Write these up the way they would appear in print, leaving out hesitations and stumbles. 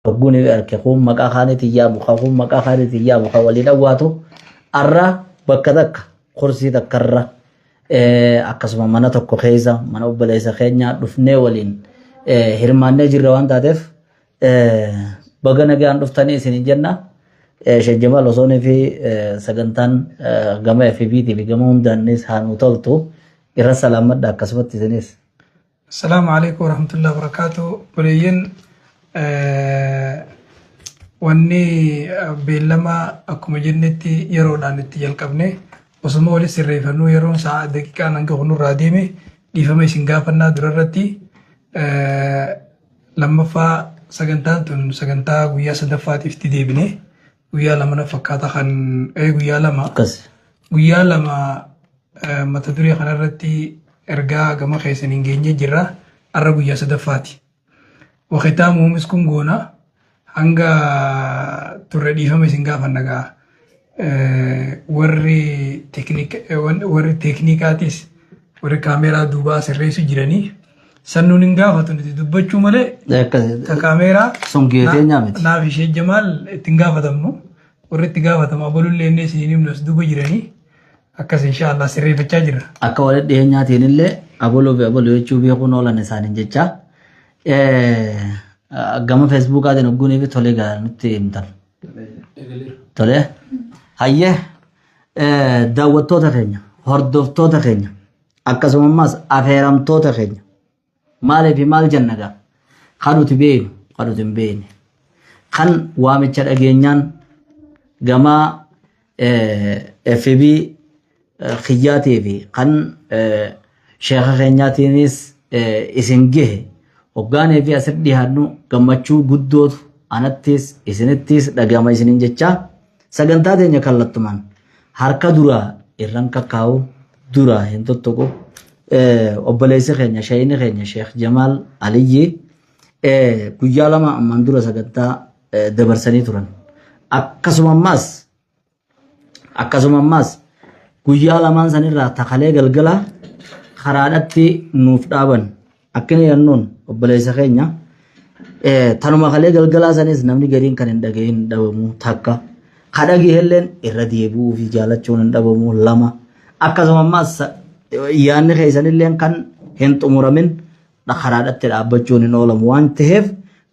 Hogguun arke kun maqaa kaaniitiin yaamu kan kun maqaa kaaniitiin yaamu kan waliin awwaatu arra bakka takka kursii takkarra akkasuma mana tokko keessa mana obboleessa keenyaa dhufnee waliin hirmaannee jirra waan taateef baga nagaan dhuftanii isiniin jenna. Sheekh Jamaal osoonii fi sagantaan gama FBT fi gama hundaannis haa nuu toltu irra salaammadha akkasumatti isinis. Assalaamu alaikum warahmatullahi wabarakatuh. Obboleeyyan, wanni beellama akkuma jennetti yeroodhaan itti jalqabne osuma wali sirreeffannuu yeroon sa'a daqiiqaan hanga kunurraa deeme dhiifama isin gaafannaa durarratti. Lammaffaa, sagantaan tun sagantaa guyyaa sadaffaatiif itti deebine. Guyyaa 2 na fakkaata kan guyyaa 2. Akkas. Guyyaa 2 mata duree kanarratti ergaa gama keessaniin geenyee jirra. Har'a guyyaa sadaffaati. Wakitaamuhu miskun goona. Hanga turre dhiifama isin gaafanna gaa. Warri warri teeknikaatis warri kaameeraa duubaa sirreessu jiranii san nuun hin gaafatu nuti dubbachuu malee ka kaameeraa Sun geetee nyaamiti. Naaf ishee Jamaal ittiin gaafatamnu, warri itti gaafatamu abalullee inni isiniin himnu as duuba jiranii akkas inshaallah sirreeffachaa jirra. Akka walitti dhiyeenyaatiin illee abaluu fi abaluu jechuu beekuun oolan isaaniin jecha gama feesbuukaatiin ogguunii fi tolee gaa nutti himtan. Tolee. Hayyee, daawwattoota keenya, hordoftoota keenya, akkasuma ammas afeeramtoota keenya maalii fi maal jenna gaa kan nuti beeknu, kan nuti hin beekne, kan waamicha dhageenyaan gama FB kiyyaatii fi kan sheeka keenyaatiinis isin gahe hoggaanii fi asitti dhiyaannu gammachuu guddootu anattis isinittis dhagama isinin jechaa, sagantaa teenya kallattumaan harka duraa irran kakkaa'u duraa hin tuttuqu. Obboleessi keenya, sheeyni keenya Sheekh Jamaal Aliyyi guyyaa 2 ammaan dura sagantaa dabarsanii turan. Akkasuma ammaas guyyaa lamaan sanirraa takalee galgala karaadhatti nuuf dhaaban akkina jennuun obboleessa keenya tanuma kalee galgalaa sanis namni gariin kan hin dhagahin hin dhabamu takka, ka dhagahelleen irra deebi'uu fi jaalachuun hin dhabamu lama, akkasuma ammaas yaanni keessanilleen kan hin xumuramin karaadhatti dhaabbachuun hin oolamu waan ta'eef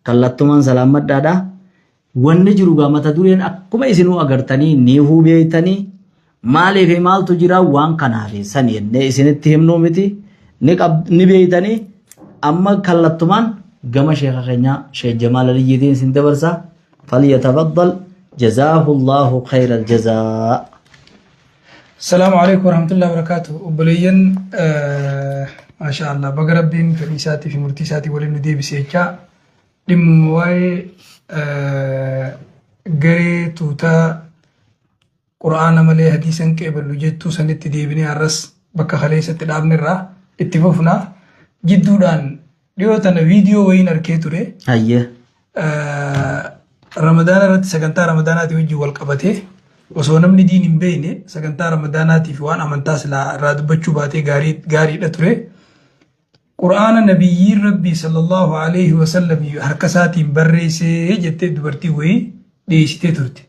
kallattumaan salaammadhaadha. Wanni jiru gaa mata dureen akkuma isinuu agartanii niihuu beektanii maalii fi maaltu jira waan kanaa fi sani jennee isinitti himnuu miti, ni beektanii. Amma kallattumaan gama sheeka keenyaa Sheek Jamaal Aliyyiitiin isin dabarsa. Falyatafaddal, jazaahu Allahu khayral jazaa. Assalaamu alaikum warahmatullahi wabarakatuh. Obboleeyyan, maasha Allah, baga Rabbiin fedhii isaatii fi murtii isaatii waliin nu deebise jechaa, dhimmuma waa'ee garee tuutaa Qur'aana malee hadiisa hin qeeballu jettuu sanitti deebinee har'as bakka kaleessatti dhaabne irraa itti fufna. Jidduudhaan dhiyoo tana viidiyoo wayiin arkee ture. Ramadaana irratti sagantaa Ramadaanaatii wajjin wal qabatee osoo namni diin hin beekne sagantaa Ramadaanaatii fi waan amantaa silaa irraa dubbachuu baatee gaarii gaariidha ture. Qur'aana nabiyyiin Rabbii sallallahu alaihi wasallam harka isaatiin barreessee jettee dubartii wayii dhiyeessitee turte.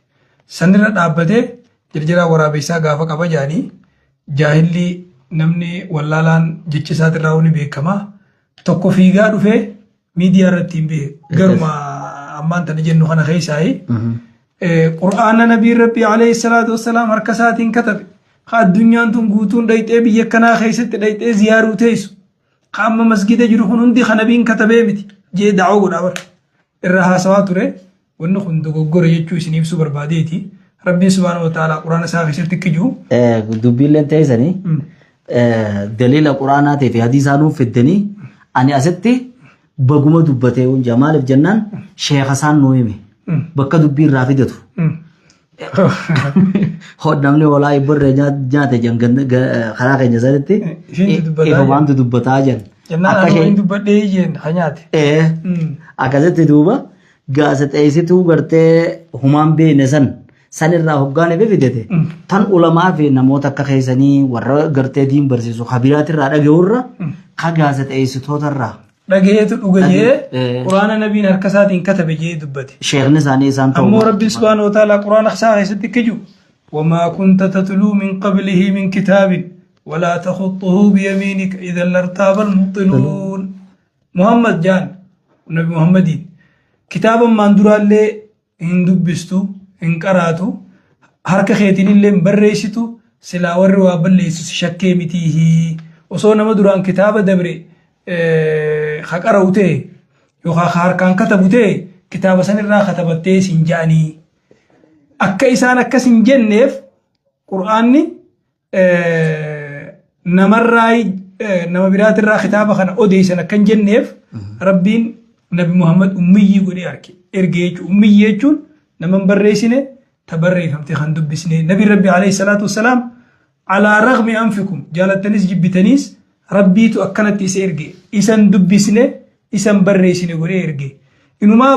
Sanirra dhaabbatee jarjaraa waraabessaa gaafa qaba jedhanii jaahilli namni wallaalaan jecha isaatirraa ni beekama. Tokko fiigaa dhufee miidiyaa irratti hin beeku. Garuma ammaan tana jennu kana keessaayi. Qur'aana nabiin Rabbii alayhi salaatu wassalaam harka isaatiin katabe. Ka addunyaan tun guutuun dhayxee biyya kanaa keessatti dhayxee ziyaaruu teessu. Ka amma masgida jiru kun hundi ka nabiin katabee miti. Jee da'oo godhaa bara. Irra haasawaa ture. Wanni kun dogoggora jechuu isin ibsuu barbaadeeti. Rabbiin subhaanahu wa ta'ala Qur'aana isaa keessatti kijuu. Dubbiilleen teessanii daliila Qur'aanaatii fi hadiisaa nuuf fiddanii ani asitti baguma dubbatee hunjaa maaliif jennaan sheeka isaan nuu hime bakka dubbii irraa fidatu. Namni hoolaa ibborree nyaate jan karaa keenya sanitti Ishiintu dubbataa ifumaantu dubbataa jan. Jennaan Akka anuu isheen hin dubbadhee jeen ha nyaate. Akkasitti duuba gaazexeessituu gartee humaan beekne san sanirraa hoggaan ife fidete tan ulamaa fi namoota akka keessanii warra gartee diin barsiisu kabiraatirraa dhaga'urra ka gaazexeessitootarraa. Dhagayeetu dhuga jee Eh. Quraana nabiin harka isaatiin katabe jee dubbate. Sheekni isaanii isaan ta'uu. Ammoo Rabbiin subhaanahu wa ta'aalaa Quraana isaa keessatti akka jiru wamaa kunta tatluu min qablihi min kitaabin walaa takhuttuhu biyamiinika idan lartaaba almubxiluun. Muhammad jaan Nabi Muhammadiin kitaaba ammaan duraallee hin dubbistu hin qaraatu harka keetiinillee hin barreessitu silaa warri waa balleessu si shakkee mitiihi osoo nama duraan kitaaba dabre ka qara'u ta'e yookaan ka harkaan katabu ta'e kitaaba sanirraa katabattee sin ja'anii akka isaan akkas hin jenneef qur'aanni namarraa nama biraatirraa kitaaba kana odeessan akka hin jenneef Rabbiin Nabi Muhammad ummiyyii godhee arge erge jechuudha. Ummiyyii jechuun nama hin barreessine ta barreeffamte kan dubbisne. Nabi Rabbi alayhi salaatu wassalaam alaa ragmi anfikum jaalattanis jibbitaniis Rabbiitu akkanatti isa erge isan dubbisne isan barreessine godhee erge. Inumaa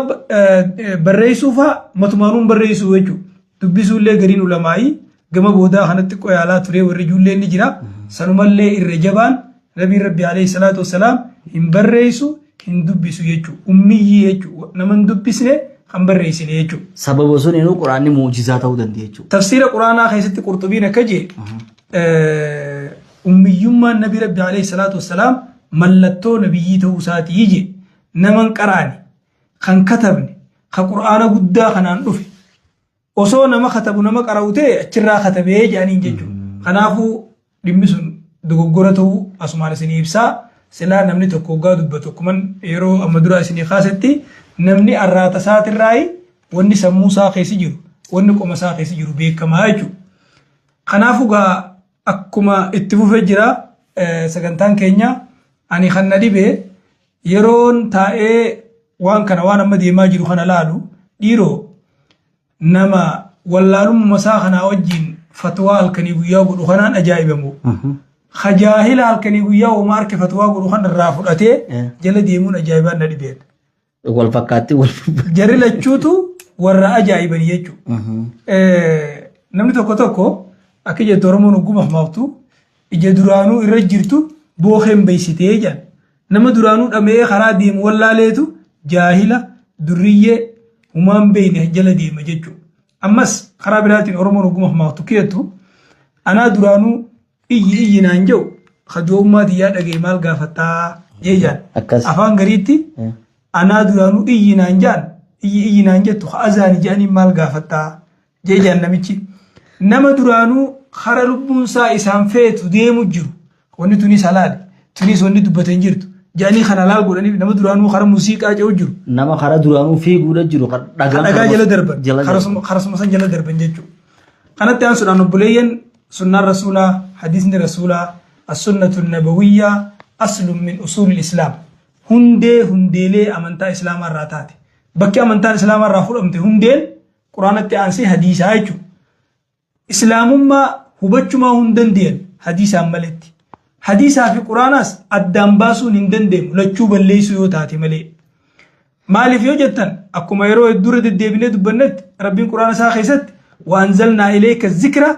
barreessuufaa matumaanuu hin barreessuu jechuudha. Dubbisuullee gariin ulamaa'ii gama boodaa kanatti xiqqoo yaalaa ture warri ijoolleen ni jira. Sanumallee irra jabaan Nabiin Rabbi alayhi salaatu wassalaam hin barreessu hin dubbisu jechuudha. Ummiyyii jechuudha. Nama hin dubbisne kan barreessine jechuudha. Sababa suniinuu Quraanni mu'jizaa ta'uu danda'a jechuudha. Tafsiira Quraanaa keessatti Qurxubiin akka jee ummiyyummaan Nabi Rabbi alayhi salaatu wassalaam mallattoo nabiyyii ta'uu isaatii jee nama hin qaraane kan katabne ka Qur'aana guddaa kanaan dhufe osoo nama katabu nama qara'u ta'e achirraa katabee jedhaniin jechuudha. Kanaafuu dhimmi sun dogoggora ta'uu asumaan isinii ibsaa. Silaa namni tokko hoggaa dubbatu akkuman yeroo amma duraa isinii kaasetti namni arraata isaatirraayi wanni sammuu isaa keessa jiru wanni qoma isaa keessa jiru beekamaa jechuudha. Kanaafuu gaa akkuma itti fufee jira sagantaan keenya ani kan na dhibe Yeroon taa'ee waan kana waan amma deemaa jiru kana laalu dhiiroo nama wallaalummuma isaa kanaa wajjin fatwaa halkanii guyyaa godhu kanaan ajaa'ibamu. Ka jaahila halkanii guyyaa homaa harka fatwaa godhu kana irraa fudhatee jala deemuun ajaa'ibaan na dhibeen. Wal fakkaatti wal Jarri lachuutu warra ajaa'ibanii jechuudha. Namni tokko tokko akka jettu Oromoon ogguma hamaaftu ija duraanuu irra jirtu bookeen beeksitee jedhan. Nama duraanuu dhama'ee karaa deemu wallaaleetu jaahila, durriyyee, humaa hin beekne jala deema jechuudha. Ammas karaa biraatiin Oromoon hogguma hamaaftu kiyattu anaa duraanuu iyyi iyyi naan jedhu ka du'ummaa tiyyaa dhagaye maal gaafattaa jee jaan. Akkas. Afaan gariitti anaa duraanuu iyyi naan jaan iyyi iyyi naan jettu ka azaani jedhaniin maal gaafattaa jee jaan namichi. Nama duraanuu kara lubbuun isaa isaan feetu deemu jiru Wanni tunis halaali. Tunis wanni dubbate hin jirtu. Jedhanii kan halaal godhaniif nama duraanuu kara muuziqaa ce'u jiru. Nama kara duraanuu fiiguudha jiru kan dhagaan Dhagaa jala darban. Jala darban. Karasuma san jala darban jechuudha. Kanatti aansuudhaan obboleeyyan sunnaan rasuulaa, hadiisni rasuulaa, as-sunnatu nabawiyyaa aslun min usuulil islaam. Hundee hundeelee amantaa islaamaa irraa taate. Bakki amantaan islaamaa irraa fudhamte hundeen quraanatti aansee hadiisaa jechuudha. Islaamummaa hubachumaa hun dandeyan hadiisaan maletti. Hadiisaa fi Qur'aanaas addaan baasuun hin dandeemu lachuu balleessuu yoo taate malee. Maaliif yoo jettan akkuma yeroo hedduu irra deddeebinee dubbannetti Rabbiin Qur'aana isaa keessatti wa anzalnaa ilayka zikra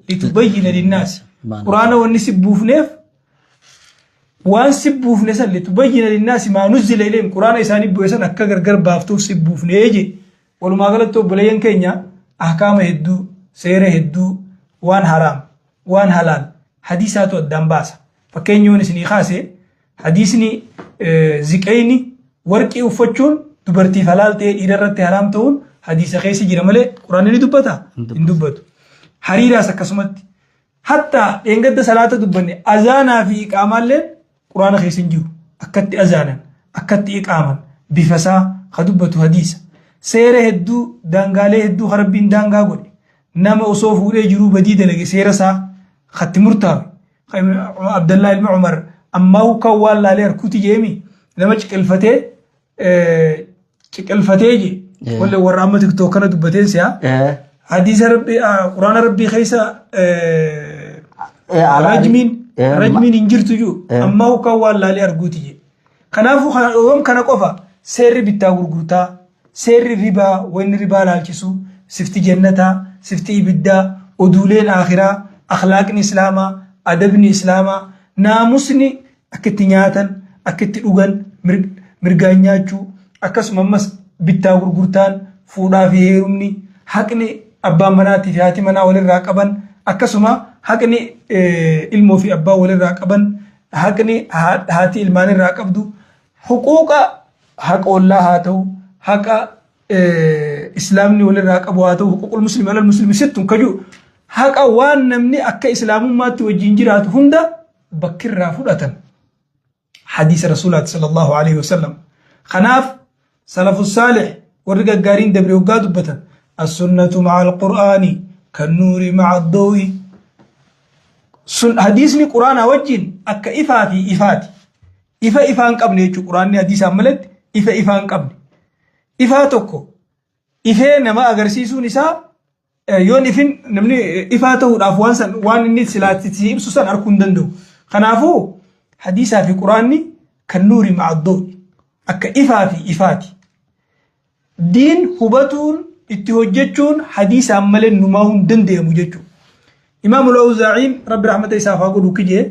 litubayyina linnaasi. Qur'aana wanni si buufneef waan si buufne san litubayyina linnaasi maa nuzzila ilayhim Qur'aana isaanii bu'e san akka gargar baaftuuf si buufnee jee. Walumaa galatti obboleeyyan keenya ahkaama hedduu, seera hedduu, waan haraam, waan halaal hadiisaatu addaan baasa. Fakkeenya yoon isinii kaase hadiisni ziqayni warqii uffachuun dubartiif halaal ta'ee dhiira irratti haraam ta'uun hadiisa keessa jira malee quraanni ni dubbata? Hin dubbatu. Hariiraas akkasumatti. Hatta dheengadda salaata dubbanne azaanaa fi iqaamaalleen quraana keessa hin jiru. Akkatti azaanan, akkatti iqaaman, bifa isaa ka dubbatu hadiisa. Seera hedduu, daangaalee hedduu ka Rabbiin daangaa godhe. Nama osoo fuudhee jiruu badii dalage seera isaa katti murtaawe. Abdallaa ilma Umar ammaa kan waan laalee harkuuti jeemi nama ciqilfatee ciqilfatee je wallee warra amma tiktook kana dubbateen si'a hadiisa rabbi quraana rabbii keessa rajmiin rajmiin hin jirtu jiru ammaa hukkaan waan laalee arguuti je kanaafuu yoom kana qofa seerri bittaa gurgurtaa seerri ribaa wanni ribaa laalchisu sifti jannataa sifti ibiddaa oduuleen akhiraa akhlaaqni islaamaa adabni islaamaa naamusni akka itti nyaatan, akka itti dhugan, mirgaan nyaachuu, akkasuma ammas bittaa gurgurtaan, fuudhaa fi heerumni, haqni abbaan manaatii fi haati manaa walirraa qaban, akkasuma haqni ilmoo fi abbaan walirraa qaban, haqni haati ilmaanirraa qabdu, huquuqa haqa ollaa haa ta'u, haqa islaamni walirraa qabu haa ta'u, huquuqul muslimi alal muslimi sittun kajuu, haqa waan namni akka islaamummaatti wajjin jiraatu hunda bakkirraa fudhatan hadiisa rasuulaati sallallahu alaihi wasallam. Kanaaf salafu saalih warri gaggaariin dabre hoggaa dubbatan, as-sunnatu ma'a al-qur'aani kan nuuri ma'a ad-dawi, sun hadiisni quraanaa wajjin akka ifaa fi ifaati. Ifa ifaa hin qabne jechuudha. Quraanni hadiisaan malatti ifa ifaa hin qabne. Ifaa tokko ifee nama agarsiisuun isaa yoon ifin namni ifaa ta'uudhaaf waan san waan inni silaatti si ibsu san arguu hin danda'u. Kanaafuu hadiisaa fi quraanni kan nuuri ma'addoo, akka ifaa fi ifaati. Diin hubatuun itti hojjechuun hadiisaan malee numaa hin danda'amu jechuudha. Imaam Al-Awzaa'iin, Rabbi rahmata isaaf haa godhu, kijee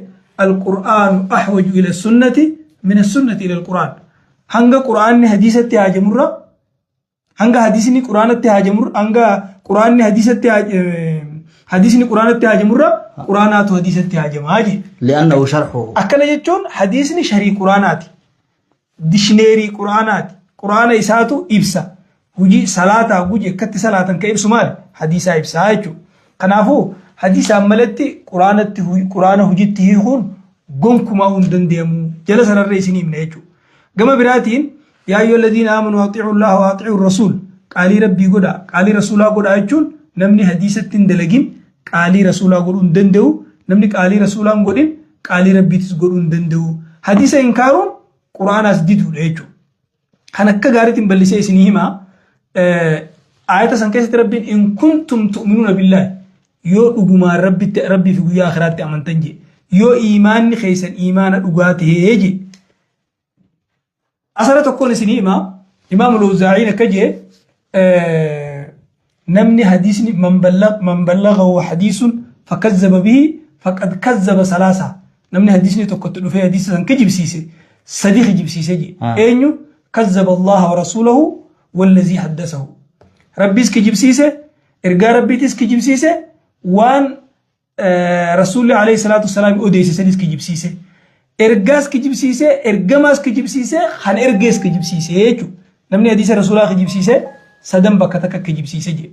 al-Qur'aanu ahwaju ila sunnati min sunnati ila al-Qur'aan. Hanga Qur'aanni hadiisatti haajamurra, hanga hadiisni Qur'aanatti haajamurra, hanga Qur'aanni hadiisatti, hadiisni Qur'aanatti haajamurra Qur'aanaatu hadiisatti haajamaa jee. Li'annahu sharhuhu. Akkana jechuun hadiisni sharii Qur'aanaati. Dishineerii Qur'aanaati. Qur'aana isaatu ibsa. Hujii salaataa guji akkatti salaatan ka ibsu maali? Hadiisaa ibsaa jechuudha. Kanaafuu hadiisaan malatti Qur'aanatti, Qur'aana hujitti hiikuun gonkumaa hin danda'amu. Jala sararree isin himna jechuudha. Gama biraatiin, yaa ayyuhal ladiina aamanu atii'u Allaha wa atii'u rasuul, qaalii Rabbii godhaa, qaalii rasuulaa godhaa jechuun namni hadiisatti hin dalagin qaalii rasuulaa godhuu hin danda'u. Namni qaalii rasuulaa hin godhin qaalii Rabbiitis godhuu hin danda'u. Hadiisa inkaaruun Qur'aanaas diduudha jechuudha. Kan akka gaariitiin bal'isee isinii himaa. Ayata san keessatti Rabbiin in kuntum tu'minuuna billaahi, yoo dhugumaan Rabbitti, Rabbii fi guyyaa akhiraatti amantan jee, yoo iimaanni keessan iimaana dhugaa tahee jee. Asara tokkoon isinii himaa. Imaam Al-Awzaa'iin akka jee, namni hadiisni man ballaghahu hadiisun fakazzaba bihi faqad kazzaba salaasa, namni hadiisni tokkotti dhufee hadiisa san kijibsiise sadi kijibsiise jee. Eenyu? Kazzaba Allaha wa rasuulahu wallazii haddasahu, Rabbiis kijibsiise, ergaa Rabbiitis kijibsiise, waan Rasuulli alayhi salaatu wasalaam odeesse sanis kijibsiise. Ergaas kijibsiise, ergamaas kijibsiise, kan ergees kijibsiise jechuudha. Namni hadiisa Rasuulaa kijibsiise sadan bakka takka kijibsiise jedhe.